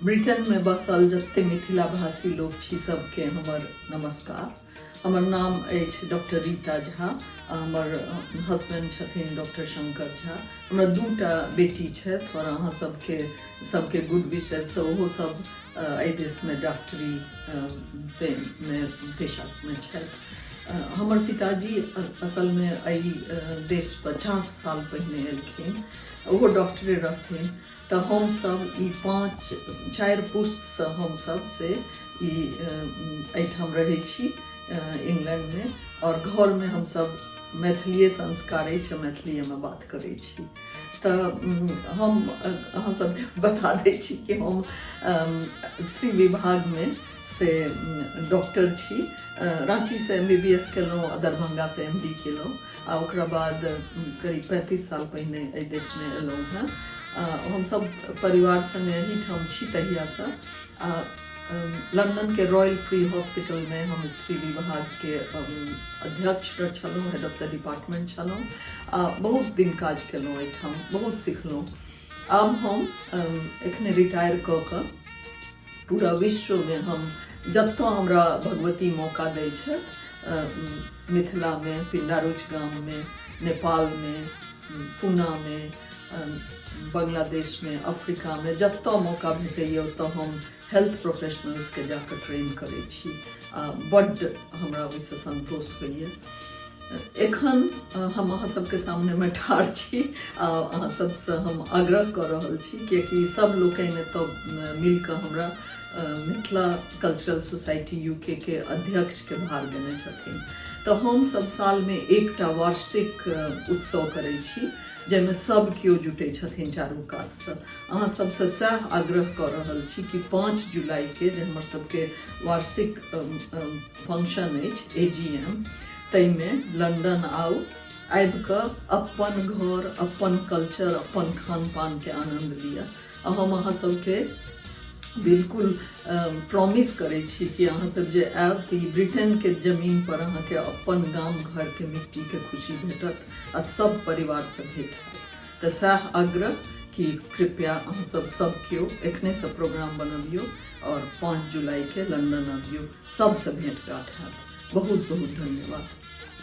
Britain में बसल जते मिथिला भाषी लोग छी सबके हमर नमस्कार। हमर नाम अछि डॉक्टर रीता झा, हमर हस्बैंड छथिन डॉक्टर शंकर झा। हमरा दूटा बेटी छथि और अहाँ सबके सबके गुड विशेष ओहो सब एहि देशमे डॉक्टरी में पेशामे छथि। हमर पिताजी असलमे एहि देश 50 साल पहिने एलखिन, ओहो डॉक्टरे रहथिन। तऽ हमसब ई 5-4 पुस्तसँ हमसब से ई एहिठाम रहै छी इंग्लैंडमे, और घरमे हमसब मैथिलीए संस्कार अछि, मैथिलीएमे बात करै छी। तऽ हम अहाँ सबके बता दै छी कि हम स्त्री विभागमे से डॉक्टर छी। राँचीसँ MBBS केलहुँ आ दरभंगासँ MD केलहुँ, आ ओकरा बाद करीब 35 साल पहिने एहि देशमे एलहुँ हेँ। हमसब परिवार संगे एहिठाम छी तहियासँ। आ लंदन के रॉयल फ्री हॉस्पिटल में हम स्त्री विभाग के अध्यक्ष छलहुँ, हेड ऑफ the department छलहुँ, आ बहुत दिन काज केलहुँ एहिठाम, बहुत सिखलहुँ। आब हम एखने रिटायर कऽ कऽ पूरा विश्वमे हम जतऽ हमरा भगवती मौका दै छथि, मिथिलामे, पिंडारूच गाममे, नेपालमे, पूनामे, बांग्लादेशमे, अफ्रीकामे, जतऽ मौका भेटैए ओतऽ हम हेल्थ प्रोफेशनल्सके जाकऽ ट्रेन करै छी, आ बड्ड हमरा ओहिसँ सन्तोष होइए। एखन हम अहाँ सबके सामनेमे ठाढ़ छी आ अहाँ सबसँ हम आग्रह कऽ रहल छी, कियाकि सब लोकनि एतऽ मिलकऽ हमरा मिथिला कल्चरल सोसाइटी यूके के अध्यक्षके भार देने छथिन। तऽ हम सब सालमे एकटा वार्षिक उत्सव करै छी जाहिमे सब केओ जुटै छथिन चारू कातसँ। अहाँ सबसँ सएह आग्रह कऽ रहल छी कि 5 जुलाईके जे हमर सबके वार्षिक फंक्शन अछि AGM, ताहिमे लंदन आउ, आबि कऽ अपन घर, अपन कल्चर, अपन खान पानके आनन्द लिअ। आ हम अहाँ सबके बिल्कुल प्रॉमिस करै छी कि अहाँ सब जे आयब तऽ ई ब्रिटेनके जमीन पर अहाँके अपन गाम घरके मिट्टीके खुशी भेटत आ सब परिवारसँ भेट हैत। तऽ सएह आग्रह कि कृपया अहाँ सब सब केओ एखनेसँ प्रोग्राम बनबियौ और 5 जुलाईके लंदन अबियौ, सबसँ भेंट घाट हैत। बहुत बहुत धन्यवाद।